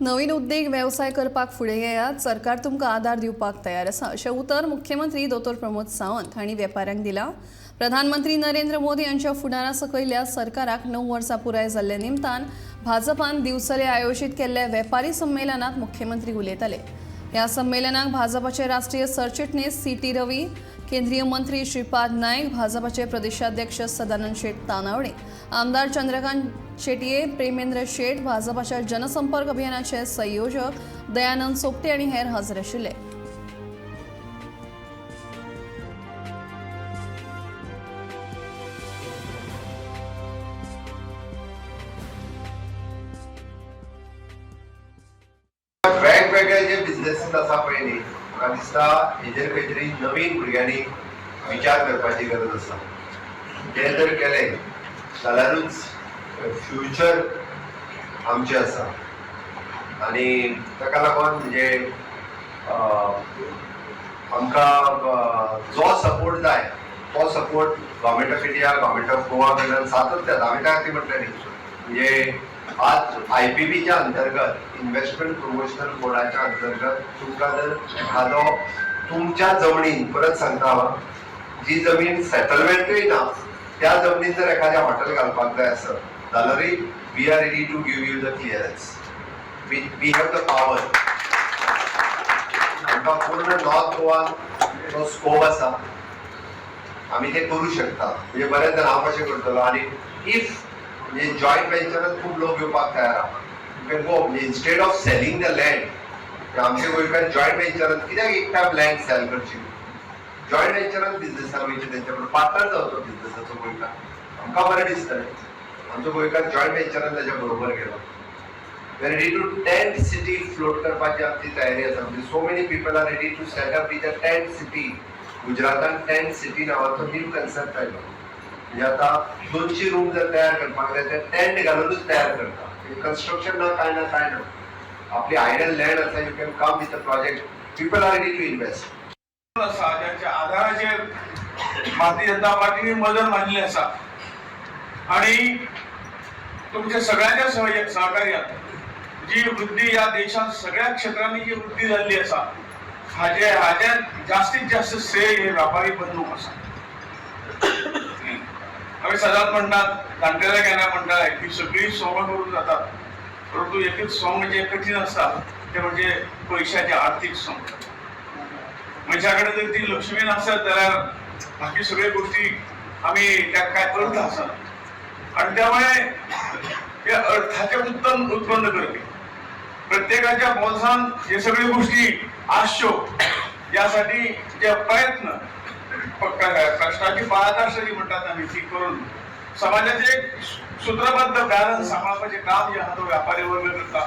नवीन उद्देग वेवसाय करपाक फुडें येयात, सरकार तुमकां आदार दिवपाक तयार आसा अशें उतर मुख्यमंत्री दोतोर प्रमोद सावंत हांणी वेपाऱ्यांक दिलां. प्रधानमंत्री नरेंद्र मोदी हांच्या फुडारा सकयल्या सरकाराक 9 वर्सां पुराय जाल्ले निमतान भाजपान दिवचले आयोजीत केल्ल्या वेपारी संमेलनात मुख्यमंत्री उलयताले. ह्या संमेलनाक भाजपाचे राष्ट्रीय सरचिटणीस सी टी रवी, केंद्रीय मंत्री श्रीपाद नायक, भाजपाचे प्रदेशाध्यक्ष सदानंद शेट तानावडे, आमदार चंद्रकांत शेटये, प्रेमेंद्र शेट, भाजपाच्या जनसंपर्क अभियानाचे संयोजक दयानंद सोपटे आणि हेर हजर आशिल्ले. वेगवेगळे जे बिझनेसीस आसा पळय न्ही, म्हाका दिसता हेजेर खंय तरी नवीन भुरग्यांनी विचार करपाची गरज आसा. ते जर केलें जाल्यारूच फ्युचर आमचें आसा. आनी ताका लागून म्हणजे आमकां जो सपोर्ट जाय तो support government of India, government of Goa कडल्यान सातत्यान हांवें त्या खातीर म्हटलें न्ही, म्हणजे आज I P बीच्या अंतर्गत, इन्व्हेस्टमेंट प्रमोशनल बोर्डाच्या अंतर्गत तुमकां जर एखादो तुमच्या जमनीन, परत सांगता हांव, जी जमीन सेटलमेंटूय ना त्या जमनीन जर एखाद्या हॉटेल घालपाक जाय आसत जाल्यारूय we are ready to give you the clearance. We have the power. आमकां पूर्ण नॉर्थ गोवान तो स्कोप आसा, आमी ते करू शकता. म्हणजे बरेच जाण हांव कशें करतलो आनी if म्हणजे जॉयंट वेंचरान खूब लोक येवपाक तयार आहा. You can go म्हणजे instead of selling the land, आमचे गोंयकार जॉयंट वेंचरान कित्याक एक टायम लँड सेल करची, जॉयंट वेंचरान बिझनेसान वयचे, तेंच्या बरोबर पार्टनर जावचो बिझनेसाचो गोंयकार. आमकां बरें दिसतलें आमचो गोंयकार जॉयंट वेंचरान ताच्या बरोबर गेलो. Ready to tent city float करपाची आमची तयारी आसा. म्हणजे so many people are ready to set up with a tent city. गुजरातान tent city नांवाचो न्यू कन्सेप्ट आयलो. म्हणजे आता 200 रूम जर तयार करपाक जाय तर टेंट घालूनच तयार करता. कन्स्ट्रक्शन ना, काय ना, काय ना. आपली आयडल लँड आसा, you can come with a project, people are ready to invest. आसा ज्याच्या आधाराचेर भारतीय जनता पार्टीने मजल मांडलेली आसा आणि तुमच्या सगळ्यांच्या सहकार्यात जी वृद्धी या देशात सगळ्या क्षेत्रांनी जी वृद्धी जाल्ली आसा, हाजे हाजे जास्तीत जास्त श्रेय हे व्यापारी बंधूक आसा. आमी सदांच म्हणटात, जाणटेले केन्ना म्हणटाले की सगळीं सोंगां करून जातात, परंतु एकच सोंग जे कठीण आसता ते म्हणजे पयशाचे आर्थीक सोंग. मनशा कडेन जर ती लक्ष्मी नासत जाल्यार बाकी सगळ्यो गोष्टी आमी त्या काय अर्थ आसना. आणि त्यामुळे त्या अर्थाचे उत्पन्न उत्पन्न करपी, प्रत्येकाच्या बोल्सान हे सगळ्यो गोष्टी आसच्यो यासाठी जे प्रयत्न, कष्टाची पराकाष्ठा जी म्हणटात आमी, ती करून समाजाचे एक सूत्रबद्ध बॅलन्स सांबाळपाचें काम जे आहा तो व्यापारी वर्ग करता.